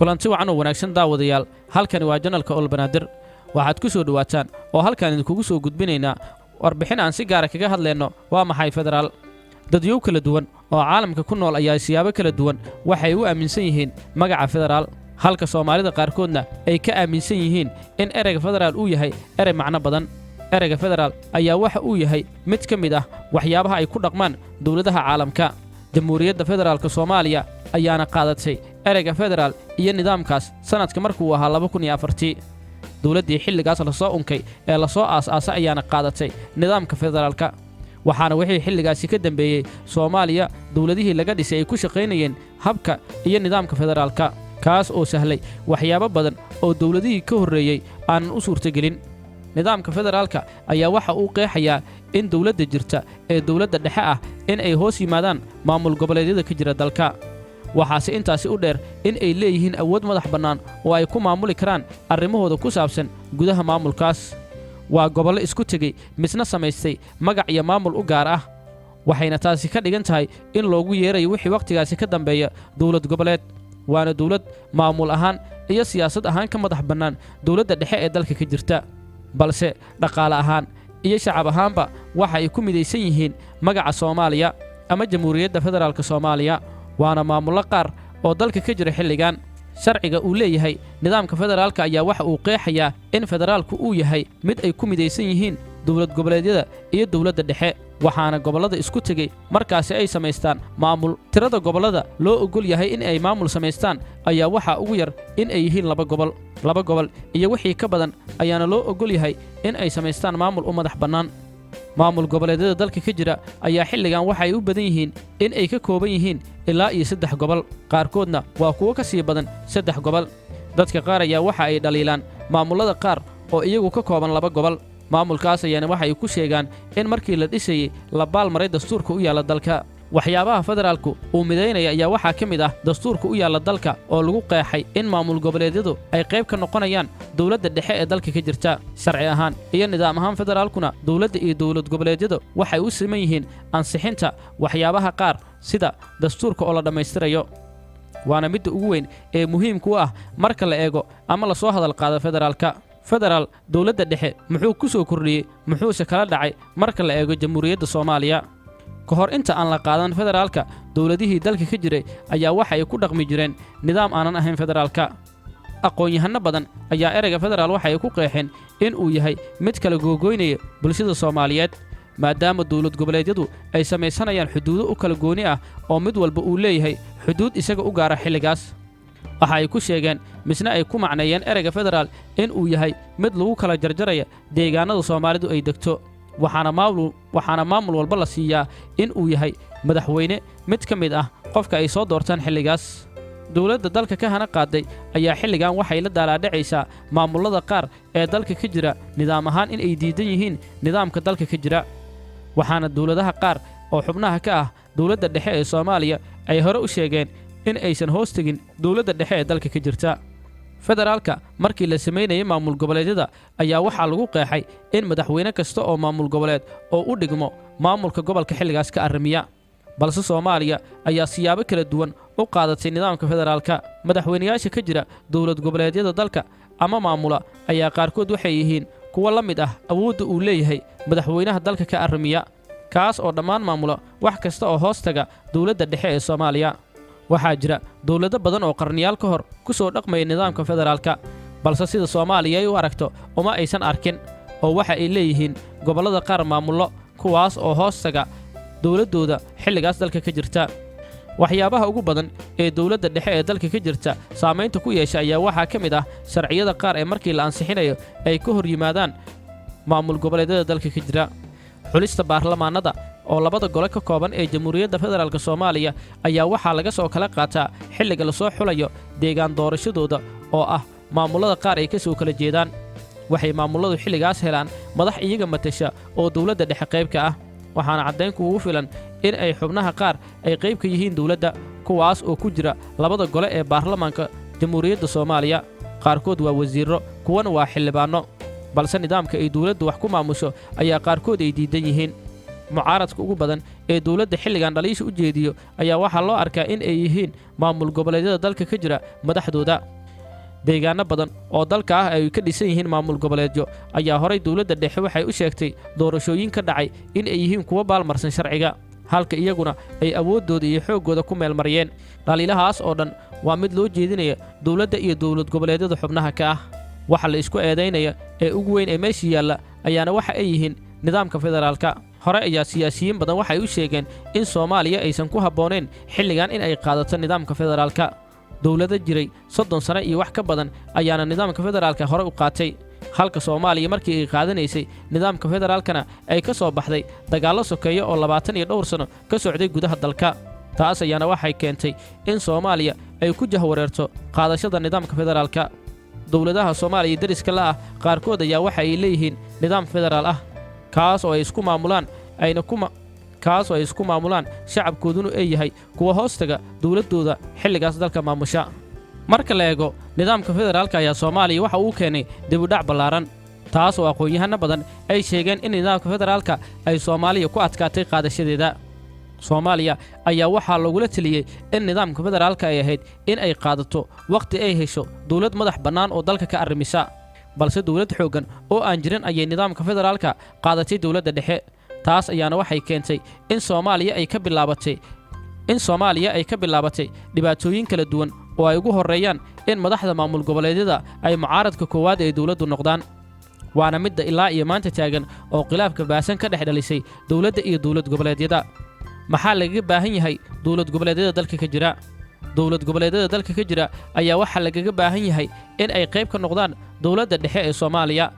Kulanti wacan oo wanaagsan, daawadayaal. Halkani waa channelka Olbanaadir. Waxaad ku soo dhowaataan oo halkaan idinkugu soo gudbinaynaa warbixin aan si gaara kaga hadlayno: waa maxay federaal? Dadyow kala duwan oo caalamka ku nool ayaa siyaabo kala duwan waxay u aaminsan yihiin magaca federaal, halka Soomaalida qaarkoodna ay ka aaminsan yihiin in ereyga federaal uu yahay erey macno badan. Ereyga federaal ayaa waxa uu yahay mid ka mid ah waxyaabaha ay ku dhaqmaan dowladaha caalamka. Jamhuuriyadda Federaalka Soomaaliya ayaana qaadatay ereyga federaal iyo nidaamkaas sannadka markuu ahaa 2004-tii. Dowladdii xilligaas lasoo unkay ee lasoo aas-aasay ayaana qaadatay nidaamka federaalka, waxaana wixii xilligaasi ka dambeeyey Soomaaliya dowladihii laga dhisay ay ku shaqaynayeen habka iyo nidaamka federaalka, kaas oo sahlay waxyaabo badan oo dowladihii ka horreeyey aanan u suurtagelin. Nidaamka federaalka ayaa waxa uu qeexayaa in dowladda jirta ee dowladda dhexe ah in ay hoos yimaadaan maamul goboleedyada ka jira dalka. Waxaase intaasi u dheer in ay leeyihiin awood madax bannaan oo ay ku maamuli karaan arrimahooda ku saabsan gudaha maamulkaas. Waa gobollo isku tegey, misna samaystay magac iyo maamul u gaar ah, waxayna taasi ka dhigan tahay in loogu yeerayo wixii wakhtigaasi ka dambeeya dowlad goboleed, waana dowlad maamul ahaan iyo siyaasad ahaan ka madax bannaan dowladda dhexe ee dalka ka jirta, balse dhaqaale ahaan iyo shacab ahaanba waxa ay ku midaysan yihiin magaca Soomaaliya ama Jamhuuriyadda Federaalka Soomaaliya, waana maamullo qaar oo dalka ka jira xilligan. Sharciga uu leeyahay nidaamka federaalka ayaa waxa uu qeexayaa in federaalku uu yahay mid ay ku midaysan yihiin dowlad goboleedyada iyo dowladda dhexe, waxaana gobollada isku tegey markaasi ay samaystaan maamul. Tirada gobollada loo oggol yahay in ay maamul samaystaan ayaa waxaa ugu yar in ay yihiin laba gobol. Laba gobol iyo wixii ka badan ayaana loo oggol yahay in ay samaystaan maamul u madax bannaan. Maamul goboleedyada dalka ka jira ayaa xilligan waxay u badan yihiin in ay ka kooban yihiin ilaa iyo saddex gobol, qaarkoodna waa kuwo ka sii badan saddex gobol. Dadka qaar ayaa waxa ay dhaliilaan maamullada qaar oo iyagu ka kooban laba gobol. Maamulkaas ayaana waxay ku sheegaan in markii la dhisayey la baalmaray dastuurka u yaalla dalka. Waxyaabaha federaalku uu midaynaya ayaa waxaa ka mid ah dastuurka u yaalla dalka oo lagu qeexay in maamul goboleedyadu ay qayb ka noqonayaan dowladda dhexe ee dalka ka jirta. Sharci ahaan iyo nidaam ahaan federaalkuna dowladda iyo dowlad goboleedyadu waxay u siman yihiin ansixinta waxyaabaha qaar, sida dastuurka oo la dhammaystirayo, waana midda ugu weyn ee muhiimka u ah marka la eego ama lasoo hadal qaado federaalka. Federaal dowladda dhexe muxuu ku soo kordhiyey, muxuuse kala dhacay marka la eego Jamhuuriyadda Soomaaliya? Ka hor inta aan la qaadan federaalka, dowladihii dalka ka jiray ayaa waxa ay ku dhaqmi jireen nidaam aanan ahayn federaalka. Aqoon-yahanno badan ayaa ereyga federaal waxa ay ku qeexeen in uu yahay mid kala googoynaya bulshada Soomaaliyeed, maadaama dowlad goboleedyadu ay samaysanayaan xuduudo u kala gooni ah oo mid walba uu leeyahay xuduud isaga u gaara xilligaas. Waxa ay ku sheegeen misna ay ku macneeyeen ereyga federaal in uu yahay mid lagu kala jarjaraya deegaannada Soomaalidu ay degto, waxaana maamul walba la siiyaa in uu yahay madaxweyne mid ka mid ah qofka ay soo doortaan xilligaas. Dowladda dalka ka hana qaaday ayaa xilligan waxay la daalaadhacaysaa maamullada qaar ee dalka ka jira nidaam ahaan in ay diidan yihiin nidaamka dalka ka jira, waxaana dowladaha qaar oo xubnaha ka ah dowladda dhexe ee Soomaaliya ay hore u sheegeen in aysan hoos tegin dowladda dhexe ee dalka ka jirta. Federaalka markii la samaynayay maamul goboleedyada ayaa waxaa lagu qeexay in madaxweyne kasta oo maamul goboleed oo u dhigmo maamulka gobolka xilligaas ka arrimiya, balse Soomaaliya ayaa siyaabo kala duwan u qaadatay nidaamka federaalka. Madaxweynayaasha ka jira dowlad goboleedyada dalka ama maamula ayaa qaarkood waxay yihiin kuwo la mid ah awoodda uu leeyahay madaxweynaha dalka ka arrimiya, kaas oo dhammaan maamula wax kasta oo hoos taga dowladda dhexe ee Soomaaliya. Waxaa jira dowlado badan oo qarniyaal ka hor ku soo dhaqmaya nidaamka federaalka, balse sida Soomaaliya ay u aragto uma aysan arkin, oo waxa ay leeyihiin gobollada qaar maamullo, kuwaas oo hoos taga dowladdooda xilligaas dalka ka jirta. Waxyaabaha ugu badan ee dowladda dhexe ee dalka ka jirta saamaynta ku yeesha ayaa waxaa ka mid ah sharciyada qaar ee markii la ansixinayo ay ka hor yimaadaan maamul goboleedyada dalka ka jira. Xulista baarlamaanada oo labada gole ka kooban ee Jamhuuriyadda Federaalka Soomaaliya ayaa waxaa laga soo kala qaataa xilliga lasoo xulayo deegaan doorashadooda oo ah maamullada qaar ay ka soo kala jeedaan. Waxay maamulladu xilligaas helaan madax iyaga matasha oo dowladda dhexe qayb ka ah, waxaana caddayn kuugu filan in ay xubnaha qaar ay qayb ka yihiin dowladda, kuwaas oo ku jira labada gole ee baarlamaanka Jamhuuriyadda Soomaaliya. Qaarkood waa wasiirro, kuwana waa xildhibaanno, balse nidaamka ay dowladdu wax ku maamusho ayaa qaarkood ay diidan yihiin. Mucaaradka ugu badan ee dowladda xilligan dhaliisha u jeediyo ayaa waxaa loo arkaa in ay yihiin maamul goboleedyada dalka ka jira madaxdooda. Deegaano badan oo dalka ah ay ka dhisan yihiin maamul goboleedyo ayaa horay dowladda dhexe waxay u sheegtay doorashooyin ka dhacay in ay yihiin kuwo baalmarsan sharciga, halka iyaguna ay awooddooda iyo xooggooda ku meelmariyeen. Dhaliilahaas oo dhan waa mid loo jeedinaya dowladda iyo dowlad goboleedyada xubnaha ka ah. Waxa la isku eedaynaya ee ugu weyn ee meesha yaalla ayaana waxa ay yihiin nidaamka federaalka. Hore ayaa siyaasiyiin badan waxay u sheegeen in Soomaaliya aysan ku habboonayn xilligan in ay qaadato nidaamka federaalka. Dowlado jiray 30 sano iyo wax ka badan ayaana nidaamka federaalka hore u qaatay, halka Soomaaliya markii ay qaadanaysay nidaamka federaalkana ay ka soo baxday dagaallo sokeeya oo 20 iyo dhowr sano ka socday gudaha dalka. Taas ayaana waxay keentay in Soomaaliya ay ku jahwareerto qaadashada nidaamka federaalka. Dowladaha Soomaaliya deriska la ah qaarkood ayaa waxa ay leeyihiin nidaam federaal ah, kaas oo ay isku maamulaan, shacabkooduna ay yahay kuwa hoostaga dowladdooda xilligaas dalka maamusha. Marka la eego nidaamka federaalka ayaa Soomaaliya waxa uu keenay dibudhac ballaaran, taas oo aqoon-yahanno badan ay sheegeen in nidaamka federaalka ay Soomaaliya ku adkaatay qaadashadeeda. Soomaaliya ayaa waxaa lagula teliyey in nidaamka federaalka ay ahayd in ay qaadato wakhti ay hesho dowlad madax bannaan oo dalka ka arrimisa, balse dowlad xooggan oo aan jirin ayay nidaamka federaalka qaadatay dowladda dhexe. Taas ayaana waxay keentay in Soomaaliya ay ka bilaabatay dhibaatooyin kala duwan oo ay ugu horreeyaan in madaxda maamul goboleedyada ay mucaaradka koowaad ee dowladdu noqdaan. Waana midda ilaa iyo maanta taagan oo khilaafka baasan ka dhex dhalisay dowladda iyo dowlad goboleedyada. Maxaa lagaga baahan yahay dowlad goboleedyada dalka ka jira? Dowlad goboleedyada dalka ka jira ayaa waxaa lagaga baahan yahay in ay qayb ka noqdaan dowladda dhexe ee Soomaaliya,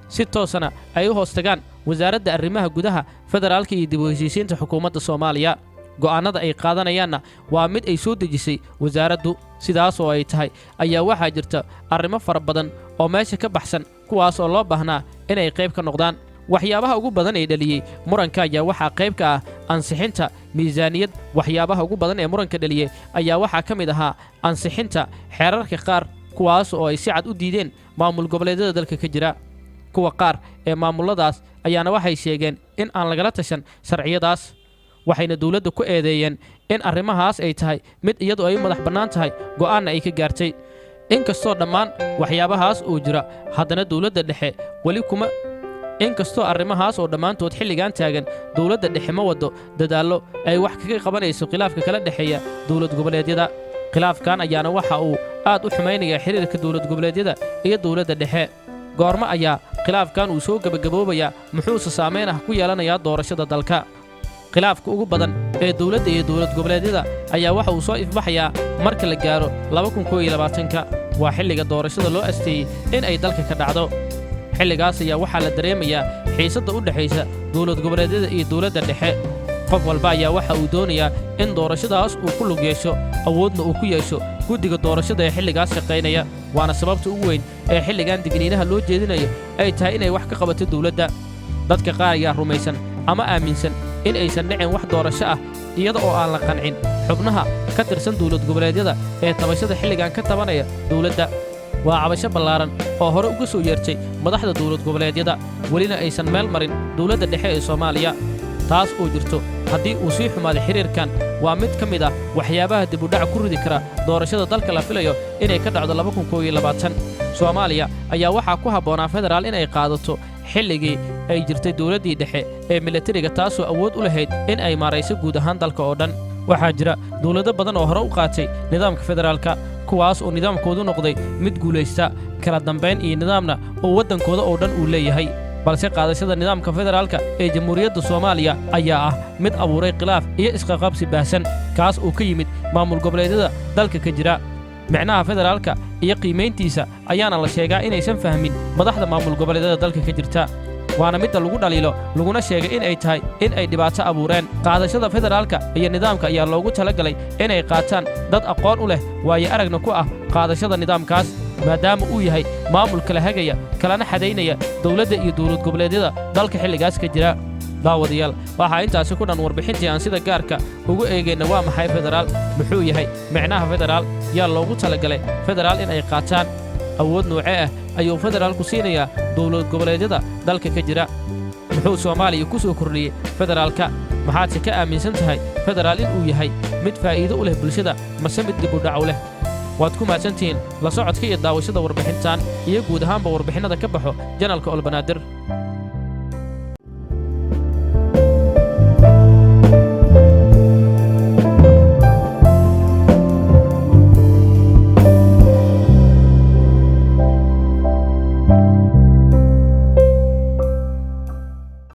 si toosana ay u hoos tagaan Wasaaradda Arrimaha Gudaha, Federaalka iyo dib u heshiisiinta xukuumadda Soomaaliya. Go'aannada ay qaadanayaanna waa mid ay soo dejisay wasaaraddu. Sidaas oo ay tahay ayaa waxaa jirta arrimo fara badan oo meesha ka baxsan, kuwaas oo loo baahnaa inay qayb ka noqdaan. Waxyaabaha ugu badan ee dhaliyey muranka ayaa waxaa qayb ka ah ansixinta miisaaniyad. Waxyaabaha ugu badan ee muranka dhaliyey ayaa waxaa ka mid ahaa ansixinta xeerarka qaar, kuwaas oo ay si cad u diideen maamul goboleedyada dalka ka jira. Kuwa qaar ee maamulladaas ayaana waxay sheegeen in aan lagala tashan sharciyadaas, waxayna dowladda ku eedeeyeen in arrimahaas ay tahay mid iyadu ay u madax bannaan tahay, go'aanna ay ka gaartay. Inkastoo dhammaan waxyaabahaas uu jira, haddana dowladda dhexe weli kuma inkastoo arrimahaas oo dhammaantood xilligan taagan, dowladda dhexe ma waddo dadaallo ay wax kaga qabanayso khilaafka kala dhexeeya dowlad goboleedyada. Khilaafkan ayaana waxa uu aad u xumaynaya xiriirka dowlad goboleedyada iyo dowladda dhexe. Goormo ayaa khilaafkan uu soo gebagaboobayaa? Muxuuse saamayn ah ku yeelanayaa doorashada dalka? Khilaafka ugu badan ee dowladda iyo dowlad goboleedyada ayaa waxa uu soo ifbaxayaa marka la gaaro 2021-ka. Waa xilliga doorashada loo asteeyey in ay dalka ka dhacdo. Xilligaas ayaa waxaa la dareemayaa xiisadda u dhexaysa dowlad goboleedyada iyo dowladda dhexe. Qof walba ayaa waxa uu doonayaa in doorashadaas uu ku lug yeesho, awoodna uu ku yeesho guddiga doorashada ee xilligaas shaqaynaya. Waana sababta ugu weyn ee xilligan digniinaha loo jeedinayo ay tahay inay wax ka qabato dowladda. Dadka qaar ayaa rumaysan ama aaminsan in aysan dhicin wax doorasho ah iyada oo aan la qancin xubnaha ka tirsan dowlad goboleedyada ee tabashada xilligan ka tabanaya dowladda. Waa cabasho ballaaran oo hore uga soo yeertay madaxda dowlad goboleedyada, welina aysan meel marin dowladda dhexe ee Soomaaliya. Taas oo jirto, haddii uu sii xumaaday xiriirkan, waa mid ka mid ah waxyaabaha dibudhac ku ridi kara doorashada dalka la filayo inay ka dhacdo. Soomaaliya ayaa waxaa ku habboonaa federaal inay qaadato xilligii ay jirtay dowladdii dhexe ee milatariga, taasoo awood u lahayd in ay maarayso guud ahaan dalka oo dhan. Waxaa jira dowlado badan oo hore u qaatay nidaamka federaalka, kuwaas oo nidaamkoodu noqday mid guulaysta, kala dambayn iyo nidaamna oo waddankooda oo dhan uu leeyahay. Balse qaadashada nidaamka federaalka ee Jamhuuriyadda Soomaaliya ayaa ah mid abuuray khilaaf iyo isqaqabsi baahsan, kaas oo ka yimid maamul goboleedyada dalka ka jira. Micnaha federaalka iyo qiimayntiisa ayaana la sheegaa inaysan fahmin madaxda maamul goboleedyada dalka ka jirta. Waana midda lagu dhaliilo, laguna sheegay in ay tahay in ay dhibaato abuureen. Qaadashada federaalka iyo nidaamka ayaa loogu talagalay inay qaataan dad aqoon u leh, waayo aragna ku ah qaadashada nidaamkaas, maadaama uu yahay maamul kala hagaya, kalana xadaynaya dowladda iyo dowlad goboleedyada dalka xilligaas ka jira. Daawadayaal, waxaa intaasi ku dhan warbixintii aan sida gaarka ugu eegayna waa maxay federaal, muxuu yahay micnaha federaal, yaa loogu talagalay federaal in ay qaataan, awood nuuce ah ayuu federaalku siinayaa dowlad goboleedyada dalka ka jira. Muxuu Soomaaliya ku soo kordhiyey federaalka? Maxaadse ka aaminsan tahay federaal in uu yahay mid faa'iido u leh bulshada mase mid dib u dhac u leh? Waad ku mahadsantihiin la socodka iyo daawashada warbixintan iyo guud ahaanba warbixinnada ka baxo janalka Olbanaadir.